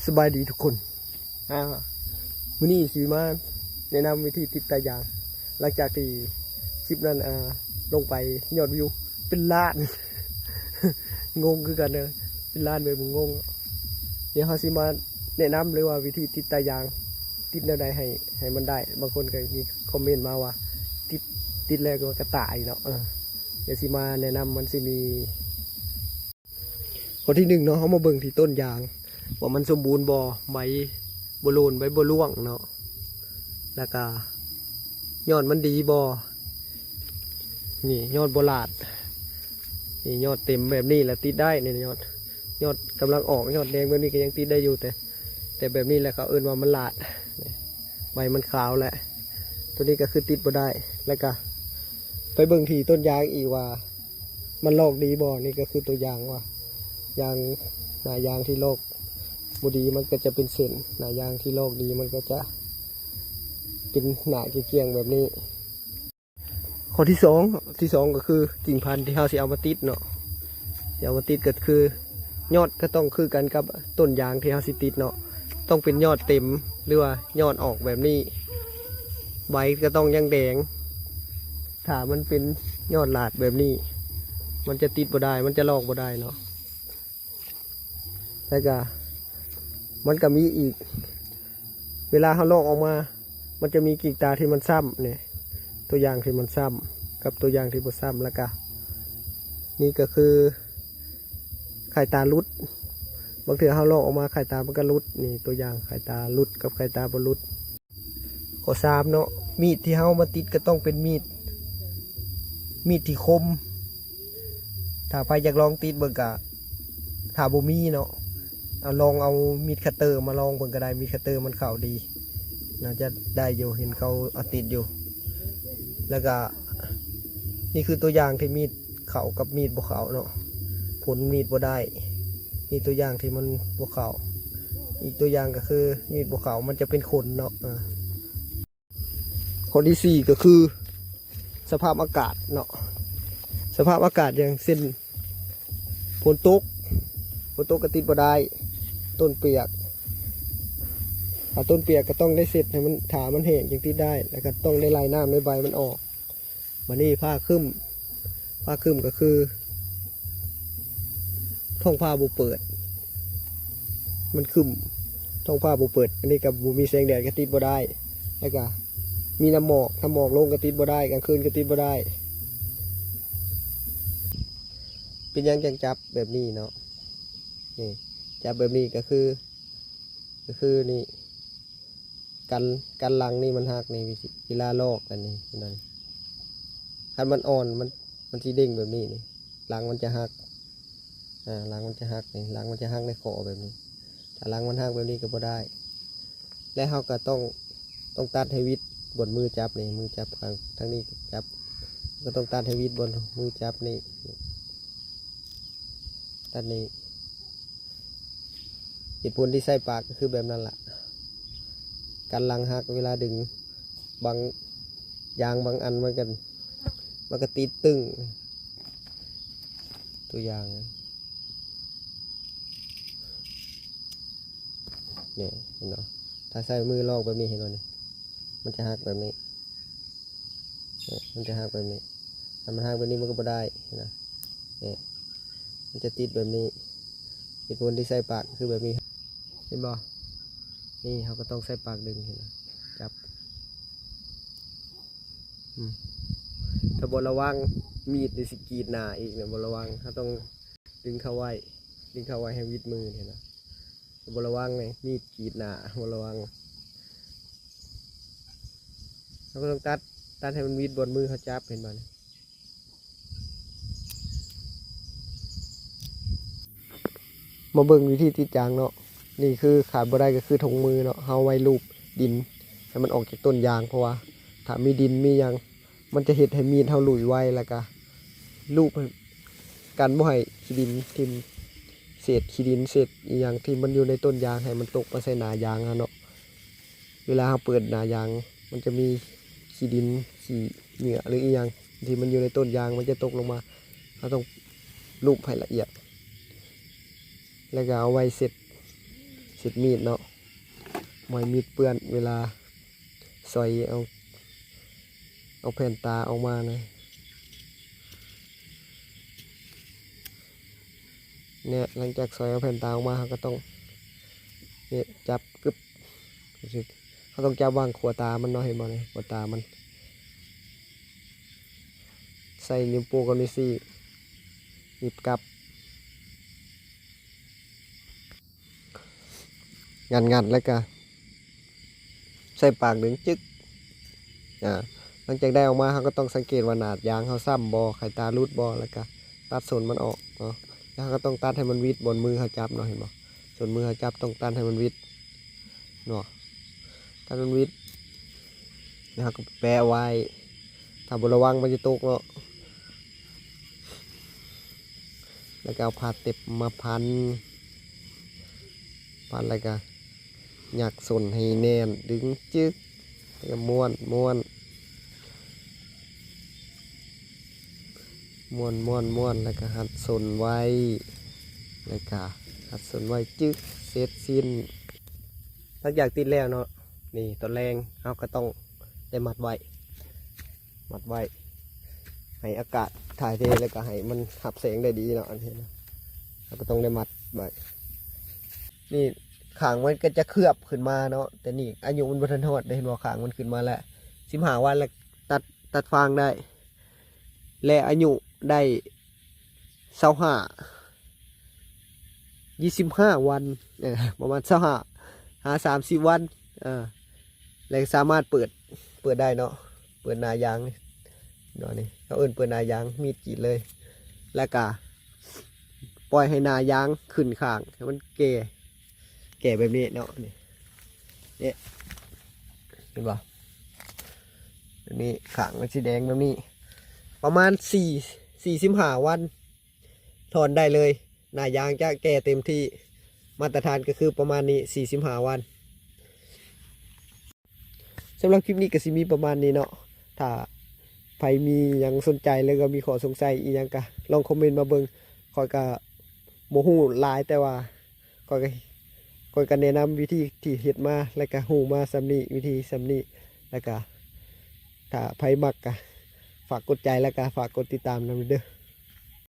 ສະບາຍດີທຸກຄົນ ອ່າ ມື້ນີ້ຊິມາແນະນຳວິທີຕິດຕາຢາງ ຫຼັງຈາກທີ່ຄລິບນັ້ນ ອ່າ ລົງໄປຍອດວິວເປັນລ້ານ ງົງຄືກັນເດີ ເປັນລ້ານແບບງົງ. ດຽວເຮົາຊິມາແນະນຳເລີຍວ່າວິທີຕິດຕາຢາງ ຕິດແນວໃດໃຫ້ ໃຫ້ມັນໄດ້. ບາງຄົນກໍມີຄອມເມັນມາວ່າ ຕິດ ຕິດແລ້ວກໍ ກໍຕາຍເນາະ. ເອີ ດຽວຊິມາແນະນຳ ມັນຊິມີ ຂໍ້ທີໜຶ່ງເນາະ ເຮົາມາເບິ່ງທີ່ຕົ້ນຢາງ ວ່າມັນສົມບູນບໍ່ ໃບບໍ່ໂລນ ໃບບໍ່ລ່ວງເນາະ ແລ້ວກະຍອດມັນດີບໍ່. ນີ້ຍອດບໍ່ຫຼາດ ນີ້ຍອດເຕັມແບບນີ້ລະຕິດໄດ້. ນີ້ຍອດ ຍອດກຳລັງອອກ ຍອດແດງແບບນີ້ກໍຍັງຕິດໄດ້ຢູ່ ແຕ່ ແຕ່ແບບນີ້ແຫຼະເຂົາເອີ້ນວ່າມັນຫຼາດ ນີ້ໃບມັນຂາວແຫຼະ. ໂຕນີ້ກໍຄືຕິດບໍ່ໄດ້. ແລ້ວກະໄປເບິ່ງທີ່ຕົ້ນຢາງອີກວ່າ ມັນລອກດີບໍ່. ນີ້ກໍຄືຕົວຢ່າງວ່າ ຢາງ ໜ້າຢາງທີ່ລອກບໍ່ດີມັນກໍຈະເປັນເສັ້ນ ໜ້າຢາງທີ່ລອກດີມັນກໍຈະເປັນໜ້າກ້ຽງໆແບບນີ້. ຂໍ້ທີສອງ ທີສອງກໍຄືກິ່ງພັນທີ່ເຮົາຊິເອົາມາຕິດເນາະ ຊິເອົາມາຕິດກໍຄື ຍອດກໍຕ້ອງຄືກັນກັບຕົ້ນຢາງທີ່ເຮົາຊິຕິດເນາະ ຕ້ອງເປັນຍອດເຕັມ ຫຼືວ່າຍອດອອກແບບນີ້ ໃບກໍຕ້ອງຍັງແດງ. ຖ້າມັນເປັນຍອດຫຼາດແບບນີ້ ມັນຈະຕິດບໍ່ໄດ້ ມັນຈະລອກບໍ່ໄດ້ເນາະ. ແລ້ວກະມັນກະມີອີກ ເວລາເຮົາລອກອອກມາ ມັນຈະມີກິ່ງຕາທີ່ມັນຊ້ຳນີ້ ຕົວຢ່າງທີ່ມັນຊ້ຳກັບຕົວຢ່າງທີ່ບໍ່ຊ້ຳ. ແລ້ວກະນີ້ກໍຄືໄຂ່ຕາຫຼຸດ ບາງເທື່ອເຮົາລອກອອກມາໄຂ່ຕາມັນກໍຫຼຸດ. ນີ້ຕົວຢ່າງໄຂ່ຕາຫຼຸດກັບໄຂ່ຕາບໍ່ຫຼຸດ. ຂໍ້ສາມເນາະ ມີດທີ່ເຮົາມາຕິດກໍຕ້ອງເປັນມີດ ມີດທີ່ຄົມ. ຖ້າໃຜຢາກລອງຕິດເບິ່ງກະ ຖ້າບໍ່ມີເນາະ ເອົາ ລອງເອົາມີດຄັດເຕີມາລອງເບິ່ງກໍໄດ້ ມີດຄັດເຕີມັນເຂົ້າດີ ໜ້າຈະໄດ້ຢູ່ ເຫັນເຂົາເອົາຕິດຢູ່. ແລ້ວກະນີ້ຄືຕົວຢ່າງທີ່ມີດເຂົ້າກັບມີດບໍ່ເຂົ້າເນາະ ຜົນມີດບໍ່ໄດ້. ນີ້ຕົວຢ່າງທີ່ມັນບໍ່ເຂົ້າ ອີກຕົວຢ່າງກໍຄືມີດບໍ່ເຂົ້າ ມັນຈະເປັນຂົນເນາະ. ຂໍ້ທີສີ່ກໍຄືສະພາບອາກາດເນາະ ສະພາບອາກາດຢ່າງເຊັ່ນ ຝົນຕົກ ຝົນຕົກກໍຕິດບໍ່ໄດ້ ຕົ້ນປຽກ ຖ້າຕົ້ນປຽກກໍຕ້ອງໄດ້ເຊັດໃຫ້ມັນ ຖ້າມັນແຫ້ງຈຶ່ງຕິດໄດ້ ແລ້ວກໍຕ້ອງໄດ້ໄລ່ນ້ຳໃນໃບມັນອອກ. ບາດນີ້ຟ້າຄຶ້ມ ຟ້າຄຶ້ມກໍຄືທ້ອງຟ້າບໍ່ເປີດ ມັນຄຶ້ມ ທ້ອງຟ້າບໍ່ເປີດ ອັນນີ້ກໍບໍ່ມີແສງແດດກໍຕິດບໍ່ໄດ້ ແລ້ວກໍມີນ້ຳໝອກ ນ້ຳໝອກລົງກໍຕິດບໍ່ໄດ້ ກາງຄືນກໍຕິດບໍ່ໄດ້. ເປັນຫຍັງຈັ່ງຈັບແບບນີ້ເນາະ ນີ້ ຈັບແບບນີ້ກໍຄື ກໍຄືນີ້ ກັນ ກັນຫຼັງນີ້ມັນຫັກນີ້ ເວລາລອກກັນນີ້ ພີ່ນ້ອງ ຄັນມັນອ່ອນ ມັນ ມັນຊິເດ້ງແບບນີ້ນີ້ ຫຼັງມັນຈະຫັກ ອາ ຫຼັງມັນຈະຫັກນີ້ ຫຼັງມັນຈະຫັກໃນຂໍ້ແບບນີ້ ຖ້າຫຼັງມັນຫັກແບບນີ້ກໍບໍ່ໄດ້. ແລະເຮົາກໍຕ້ອງ ຕ້ອງຕັດໃຫ້ວິດບ່ອນມືຈັບນີ້ ມືຈັບຂ້າງທາງນີ້ຈັບ ກໍຕ້ອງຕັດໃຫ້ວິດບ່ອນມືຈັບນີ້ ຕັດນີ້. ເຫດຜົນທີ່ໃສ່ປາກກໍຄືແບບນັ້ນລະ ກັນຫຼັງຫັກ ເວລາດຶງບາງຢາງບາງອັນມັນກໍ ມັນກໍຕິດຕຶ້ງ ຕົວຢ່າງ ນີ້ ເຫັນບໍ່ ຖ້າໃຊ້ມືລອກແບບນີ້ ເຫັນບໍ່ນີ້ ມັນຈະຫັກແບບນີ້ ເອີ ມັນຈະຫັກແບບນີ້ ຖ້າມັນຫັກແບບນີ້ມັນກໍບໍ່ໄດ້ ເຫັນນະ ນີ້ ມັນຈະຕິດແບບນີ້ ເຫດຜົນທີ່ໃສ່ປາກຄືແບບນີ້ ເຫັນບໍ່ ນີ້ເຮົາກໍຕ້ອງໃສ່ປາກດຶງ ເຫັນນະ ຈັບ ອືມ ຖ້າບໍ່ລະວັງ ມີດນີ້ຊິກຣີດໜ້າອີກນະ ບໍ່ລະວັງ ເຮົາຕ້ອງດຶງເຂົ້າໄວ້ ດຶງເຂົ້າໄວ້ໃຫ້ວິດມື ເຫັນນະ. ບໍ່ລະວັງນີ້ ມີດກຣີດໜ້າ ບໍ່ລະວັງ ເຮົາກໍຕ້ອງຕັດ ຕັດໃຫ້ມັນວິດບ່ອນມືເຮົາຈັບ ເຫັນບໍ່ນີ້ ມາເບິ່ງວິທີຕິດຢາງເນາະ ນີ້ຄືຂາດບໍ່ໄດ້ກໍຄືຖົງມືເນາະ ເຮົາໄວ້ລູບດິນໃຫ້ມັນອອກຈາກຕົ້ນຢາງ ເພາະວ່າຖ້າມີດິນມີຫຍັງ ມັນຈະເຮັດໃຫ້ມີດເຮົາຫຼຸຍໄວ ແລ້ວກະລູບໃຫ້ກັນບໍ່ໃຫ້ຂີ້ດິນຖິ້ມ ເສດຂີ້ດິນເສດອີ່ຫຍັງທີ່ມັນຢູ່ໃນຕົ້ນຢາງ ໃຫ້ມັນຕົກມາໃສ່ໜ້າຢາງເຮົາເນາະ. ເວລາເຮົາເປີດໜ້າຢາງ ມັນຈະມີຂີ້ດິນ ຂີ້ເຫຍື້ອ ຫຼືອີ່ຫຍັງທີ່ມັນຢູ່ໃນຕົ້ນຢາງ ມັນຈະຕົກລົງມາ ເຮົາຕ້ອງລູບໃຫ້ລະອຽດ ແລ້ວກະເອົາໄວ້ເຊັດ ເຊັດມີດເນາະ ບໍ່ໃຫ້ມີດເປື້ອນເວລາ ສອຍເອົາ ເອົາແຜ່ນຕາອອກມານະ. ເນຍ ຫຼັງຈາກສອຍເອົາແຜ່ນຕາອອກມາ ເຮົາກໍຕ້ອງ ເນຍ ຈັບ ກຶບ ເຮົາຕ້ອງຈັບວາງຂົວຕາມັນເນາະ ເຫັນບໍ່ນີ້ ຂົວຕາມັນ ໃສ່ນິ້ວໂປ້ງກັບນິ້ວຊີ້ ໜີບກັບ ງັດໆ ແລ້ວກະໃສ່ປາກດຶງ ຈຶກ ອາ ຫຼັງຈາກໄດ້ອອກມາ ເຮົາກໍຕ້ອງສັງເກດວ່າໜ້າຢາງເຮົາຊ້ຳບໍ່ ໄຂຕາຫຼຸດບໍ່ ແລ້ວກະຕັດສົ້ນມັນອອກເນາະ ແລ້ວເຮົາກໍຕ້ອງຕັດໃຫ້ມັນຫວິດບ່ອນມືເຮົາຈັບເນາະ ເຫັນບໍ່ ສົ້ນມືເຮົາຈັບຕ້ອງຕັດໃຫ້ມັນຫວິດເນາະ ຕັດໃຫ້ມັນຫວິດ ແລ້ວເຮົາກໍແປະໄວ້ ຖ້າບໍ່ລະວັງມັນຈະຕົກເນາະ ແລ້ວກໍເອົາຜ້າເຕັບມາພັນ ພັນແລ້ວກໍຍັກສົ້ນໃຫ້ແໜ້ນ ດຶງ ຈຶກ ແລ້ວກໍມ້ວນ ມ້ວນ ມ້ວນ ມ້ວນ ມ້ວນ ແລ້ວກໍຮັດສົ້ນໄວ້ ແລ້ວກໍຮັດສົ້ນໄວ້ ຈຶກ ເສັດສິ້ນ. ຫຼັງຈາກຕິດແລ້ວເນາະ ນີ້ຕອນແລງເຮົາກໍຕ້ອງໄດ້ມັດໄວ້ ມັດໄວ້ ໃຫ້ອາກາດຖ່າຍເທ ແລ້ວກໍໃຫ້ມັນຮັບແສງໄດ້ດີເນາະ ອັນນີ້ນະ ເຮົາກໍຕ້ອງໄດ້ມັດໄວ້ ນີ້ຂ້າງມັນກໍຈະເຂືອບຂຶ້ນມາເນາະ ແຕ່ນີ້ອາຍຸມັນບໍ່ທັນຮອດເດ້ ເຫັນບໍ່ ຂ້າງມັນຂຶ້ນມາແລ້ວ ສິບຫ້າວັນ ແລ້ວຕັດ ຕັດຟາງໄດ້ ແລະ ອາຍຸໄດ້ ຊາວຫ້າ ຊາວຫ້າ ປະມານຊາວຫ້າຫາສາມສິບວັນ ເອີ ແລະ ສາມາດເປີດ ເປີດໄດ້ເນາະ ເປີດໜ້າຢາງເນາະ ນີ້ເຂົາເອີ້ນເປີດໜ້າຢາງ ມີດກຣີດເລີຍ ແລ້ວກະປ່ອຍໃຫ້ໜ້າຢາງຂຶ້ນຂ້າງ ໃຫ້ມັນແກ່ ແກ່ແບບນີ້ເນາະ ນີ້ ນີ້ ເຫັນບໍ່ ແບບນີ້ ຂ້າງມັນຊິແດງແບບນີ້ ປະມານສີ່ ສີ່ສິບຫ້າວັນ ຖອນໄດ້ເລີຍ ໜ້າຢາງຈະແກ່ເຕັມທີ່ ມາດຕະຖານກໍຄືປະມານນີ້ ສີ່ສິບຫ້າວັນ. ສຳລັບຄລິບນີ້ກໍຊິມີປະມານນີ້ເນາະ ຖ້າໃຜມີຫຍັງສົນໃຈ ຫຼືວ່າມີຂໍ້ສົງໄສອີ່ຫຍັງກໍລອງຄອມເມັນມາເບິ່ງ ຂ້ອຍກໍບໍ່ຮູ້ຫຼາຍ ແຕ່ວ່າຂ້ອຍກໍ ຂ້ອຍກໍແນະນຳວິທີທີ່ເຮັດມາ ແລ້ວກໍຮູ້ມາສ່ຳນີ້ ວິທີສ່ຳນີ້ ແລ້ວກໍຖ້າໃຜມັກກໍຝາກກົດໃຈ ແລ້ວກໍຝາກກົດຕິດຕາມນຳເດີ.